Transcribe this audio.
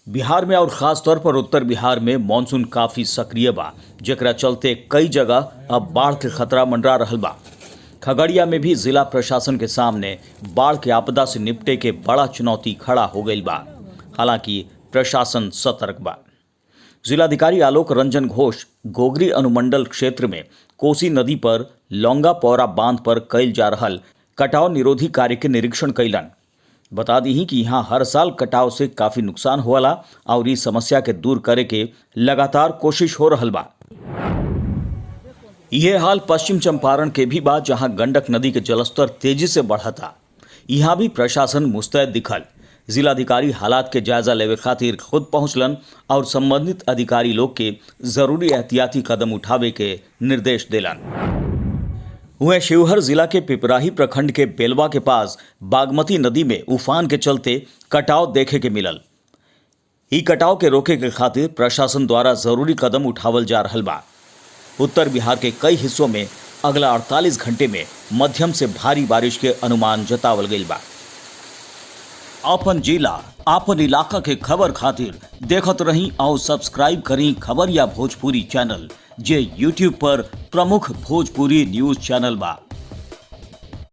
बिहार में और ख़ास तौर पर उत्तर बिहार में मानसून काफ़ी सक्रिय बा, जेकरा चलते कई जगह अब बाढ़ के खतरा मंडरा रहल बा। खगड़िया में भी जिला प्रशासन के सामने बाढ़ के आपदा से निपटे के बड़ा चुनौती खड़ा हो गई बा। हालांकि प्रशासन सतर्क बा। जिलाधिकारी आलोक रंजन घोष गोगरी अनुमंडल क्षेत्र में कोसी नदी पर लौंगा पौरा बांध पर कयल जा रहल कटाव निरोधी कार्य के निरीक्षण कैलन। बता दी कि यहाँ हर साल कटाव से काफ़ी नुकसान होला और इस समस्या के दूर करे के लगातार कोशिश हो रहल बा। यह हाल पश्चिम चंपारण के भी बा, जहां गंडक नदी के जलस्तर तेजी से बढ़ता। यहाँ भी प्रशासन मुस्तैद दिखल। जिलाधिकारी हालात के जायजा लेवे खातिर खुद पहुंचलन और संबंधित अधिकारी लोग के जरूरी एहतियाती कदम उठावे के निर्देश दिलन। वहीं शिवहर जिला के पिपराही प्रखंड के बेलवा के पास बागमती नदी में उफान के चलते कटाव देखे के मिलल। ई कटाव के रोके के खातिर प्रशासन द्वारा जरूरी कदम उठावल जा रहल बा। उत्तर बिहार के कई हिस्सों में अगला 48 घंटे में मध्यम से भारी बारिश के अनुमान जतावल गईल बा। आपन जिला, आपन इलाका के खबर खातिर देखत रही और सब्सक्राइब करी खबरिया भोजपुरी चैनल, जे यूट्यूब पर प्रमुख भोजपुरी न्यूज चैनल बा।